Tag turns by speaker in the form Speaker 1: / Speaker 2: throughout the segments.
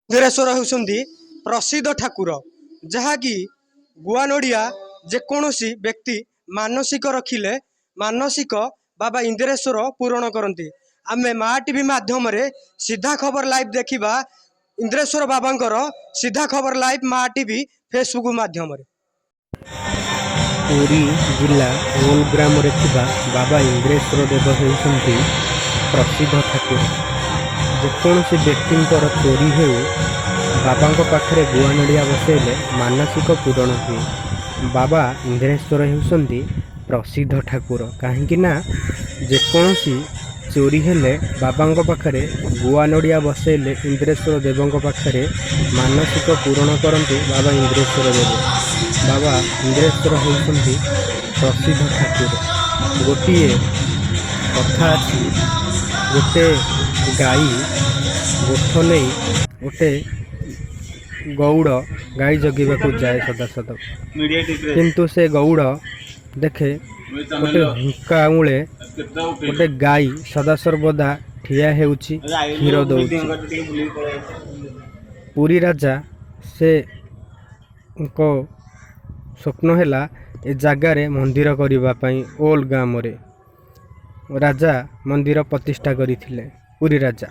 Speaker 1: ଇନ୍ଦ୍ରେଶ୍ୱର ହେଉଛନ୍ତି ପ୍ରସିଦ୍ଧ ଠାକୁର, ଯାହାକି ଗୁଆ ନଡ଼ିଆ ଯେକୌଣସି ବ୍ୟକ୍ତି ମାନସିକ ରଖିଲେ ମାନସିକ ବାବା ଇନ୍ଦ୍ରେଶ୍ୱର ପୂରଣ କରନ୍ତି। ଆମେ ମା ଟିଭି ମାଧ୍ୟମରେ ସିଧା ଖବର ଲାଇଭ୍ ଦେଖିବା, ଇନ୍ଦ୍ରେଶ୍ୱର ବାବାଙ୍କର ସିଧା ଖବର ଲାଇଭ୍ ମା ଟିଭି ଫେସବୁକ୍ ମାଧ୍ୟମରେ।
Speaker 2: ପୁରୀ ଜିଲ୍ଲା ଓଲ ଗ୍ରାମରେ ଥିବା ବାବା ଇନ୍ଦ୍ରେଶ୍ୱର ଦେବ ହେଉଛନ୍ତି ପ୍ରସିଦ୍ଧ ଠାକୁର। ଯେକୌଣସି ବ୍ୟକ୍ତିଙ୍କର ଚୋରି ହେଉ, ବାବାଙ୍କ ପାଖରେ ଗୁଆ ନଡ଼ିଆ ବସେଇଲେ ମାନସିକ ପୂରଣ ହୁଏ। ବାବା ଇନ୍ଦ୍ରେଶ୍ୱର ହେଉଛନ୍ତି ପ୍ରସିଦ୍ଧ ଠାକୁର, କାହିଁକି ନା ଯେକୌଣସି ଚୋରି ହେଲେ ବାବାଙ୍କ ପାଖରେ ଗୁଆ ନଡ଼ିଆ ବସେଇଲେ ଇନ୍ଦ୍ରେଶ୍ୱର ଦେବଙ୍କ ପାଖରେ ମାନସିକ ପୂରଣ କରନ୍ତି ବାବା ଇନ୍ଦ୍ରେଶ୍ୱର ଦେବ। ବାବା ଇନ୍ଦ୍ରେଶ୍ୱର ହେଉଛନ୍ତି ପ୍ରସିଦ୍ଧ ଠାକୁର। ଗୋଟିଏ କଥା ଅଛି, ଗୋଟେ ଗାଈ ଗୋଠ ନେଇ ଗୋଟେ ଗଉଡ଼ ଗାଈ ଜଗିବାକୁ ଯାଏ ସଦାସଦା। କିନ୍ତୁ ସେ ଗଉଡ଼ ଦେଖେ ଗୋଟେ ହୁଙ୍କା ମୂଳେ ଗୋଟେ ଗାଈ ସଦାସର୍ବଦା ଠିଆ ହେଉଛି, କ୍ଷୀର ଦେଉଛି। ପୁରୀ ରାଜା ସେ ଙ୍କ ସ୍ୱପ୍ନ ହେଲା ଏ ଜାଗାରେ ମନ୍ଦିର କରିବା ପାଇଁ। ଓଲ୍ ଗ୍ରାମରେ ରାଜା ମନ୍ଦିର ପ୍ରତିଷ୍ଠା କରିଥିଲେ, ପୁରୀ ରାଜା।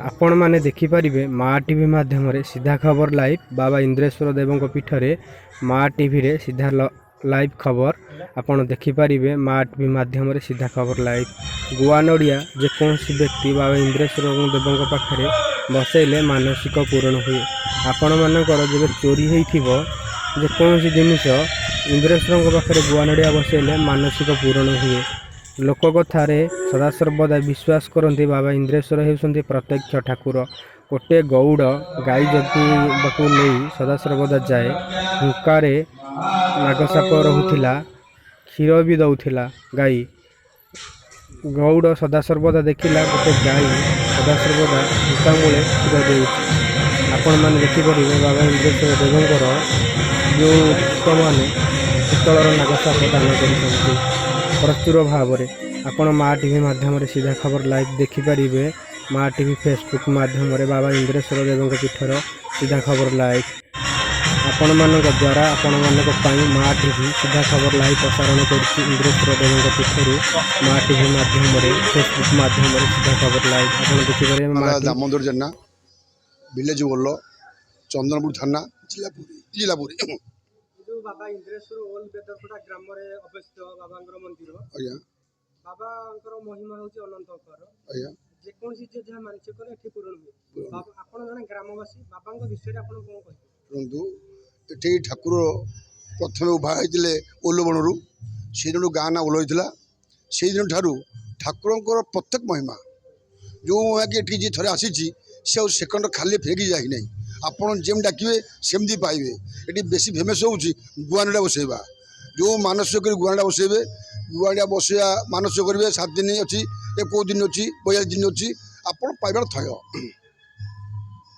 Speaker 2: ଆପଣମାନେ ଦେଖିପାରିବେ ମା ଟିଭି ମାଧ୍ୟମରେ ସିଧା ଖବର ଲାଇଭ୍। ବାବା ଇନ୍ଦ୍ରେଶ୍ୱର ଦେବଙ୍କ ପୀଠରେ ମା ଟିଭିରେ ସିଧା ଲାଇଭ୍ ଖବର ଆପଣ ଦେଖିପାରିବେ, ମା ଟିଭି ମାଧ୍ୟମରେ ସିଧା ଖବର ଲାଇଭ୍। ଗୁଆ ନଡ଼ିଆ ଯେକୌଣସି ବ୍ୟକ୍ତି ବାବା ଇନ୍ଦ୍ରେଶ୍ୱର ଦେବଙ୍କ ପାଖରେ ବସେଇଲେ ମାନସିକ ପୂରଣ ହୁଏ। ଆପଣମାନଙ୍କର ଯେବେ ଚୋରି ହେଇଥିବ ଯେକୌଣସି ଜିନିଷ, ଇନ୍ଦ୍ରେଶ୍ୱରଙ୍କ ପାଖରେ ଗୁଆ ନଡ଼ିଆ ବସେଇଲେ ମାନସିକ ପୂରଣ ହୁଏ। ଲୋକ କଥାରେ ସଦାସର୍ବଦା ବିଶ୍ୱାସ କରନ୍ତି, ବାବା ଇନ୍ଦ୍ରେଶ୍ୱର ହେଉଛନ୍ତି ପ୍ରତ୍ୟକ୍ଷ ଠାକୁର। ଗୋଟେ ଗଉଡ଼ ଗାଈ ଜଗିବାକୁ ନେଇ ସଦାସର୍ବଦା ଯାଏ। ହୁଙ୍କାରେ ନାଗସାପ ରହୁଥିଲା, କ୍ଷୀର ବି ଦେଉଥିଲା ଗାଈ। ଗଉଡ଼ ସଦାସର୍ବଦା ଦେଖିଲା ଗୋଟେ ଗାଈ ସଦାସର୍ବଦା ହୁଙ୍କା ମୂଳେ କ୍ଷୀର ଦେଉଛି। ଆପଣମାନେ ଦେଖିପାରିବେ ବାବା ଇନ୍ଦ୍ରେଶ୍ୱର ଦେବଙ୍କର ଯେଉଁ ଭକ୍ତମାନେ ପିତ୍ତଳର ନାଗସାପ ଦାନ କରିଛନ୍ତି ପ୍ରଚୁର ଭାବରେ। ଆପଣ ମା ଟିଭି ମାଧ୍ୟମରେ ସିଧା ଖବର ଲାଇଭ୍ ଦେଖିପାରିବେ, ମା ଟିଭି ଫେସବୁକ୍ ମାଧ୍ୟମରେ ବାବା ଇନ୍ଦ୍ରେଶ୍ୱର ଦେବଙ୍କ ପୀଠର ସିଧା ଖବର ଲାଇଭ୍। ଆପଣମାନଙ୍କ ଦ୍ୱାରା ଆପଣମାନଙ୍କ ପାଇଁ ମା ଟିଭି ସିଧା ଖବର ଲାଇଭ୍ ପ୍ରସାରଣ କରୁଛି ଇନ୍ଦ୍ରେଶ୍ୱର ଦେବଙ୍କ ପୀଠରୁ। ମା ଟିଭି ମାଧ୍ୟମରେ, ଫେସବୁକ୍ ମାଧ୍ୟମରେ ସିଧା ଖବର ଲାଇଭ୍ ଆପଣ ଦେଖିପାରିବେ ମା ଟିଭି।
Speaker 3: ଦାମୋଦର ଜେନା, ଭିଲେଜ ଓଲ, ଚନ୍ଦନପୁର ଥାନା, ଜିଲ୍ଲା ପୁରୀ, ଜିଲ୍ଲା ପୁରୀ।
Speaker 1: ଯୋଉ ବାବା ଇନ୍ଦ୍ରେଶ୍ୱର ଓଲ ବେଦରପଡ଼ା ଗ୍ରାମରେ ଅବସ୍ଥିତ ବାବାଙ୍କର ମନ୍ଦିର।
Speaker 3: ଆଜ୍ଞା।
Speaker 1: ବାବାଙ୍କର ମହିମା ହେଉଛି ଅନନ୍ତ ଅପାର।
Speaker 3: ଆଜ୍ଞା।
Speaker 1: ଯେକୌଣସି ଯିଏ ଯାହା ମାନସିକ କରେ ଏଠି ପୂରଣ ହୁଏ। ବାବା, ଆପଣ ଜଣେ ଗ୍ରାମବାସୀ, ବାବାଙ୍କ ବିଷୟରେ ଆପଣ କ'ଣ କହିବେ?
Speaker 3: ଶୁଣନ୍ତୁ, ଏଠି ଠାକୁର ପ୍ରଥମେ ଉଭା ହେଇଥିଲେ ଓଲବଣରୁ। ସେଇଦିନଠୁ ଗାଁ ନାଁ ଓଲ ହେଇଥିଲା। ସେଇଦିନ ଠାରୁ ଠାକୁରଙ୍କର ପ୍ରତ୍ୟେକ ମହିମା ଯେଉଁ ମହିମା କି ଏଠି ଯିଏ ଥରେ ଆସିଛି, ସେ ଆଉ ସେକଣ୍ଡ ଖାଲି ଫେରିକି ଯାଇନାହିଁ। ଆପଣ ଯେମିତି ଡାକିବେ ସେମିତି ପାଇବେ। ଏଠି ବେଶୀ ଫେମସ୍ ହେଉଛି ଗୁଆନଡ଼ିଆ ବସେଇବା। ଯେଉଁ ମାନସିକ କରି ଗୁଆନଡ଼ିଆ ବସେଇବେ, ଗୁଆନଡ଼ିଆ ବସେଇବା ମାନସିକ କରିବେ, 7 ଦିନ ଅଛି, 21 ଦିନ ଅଛି, 42 ଦିନ ଅଛି, ଆପଣ ପାଇବାର ଥୟ।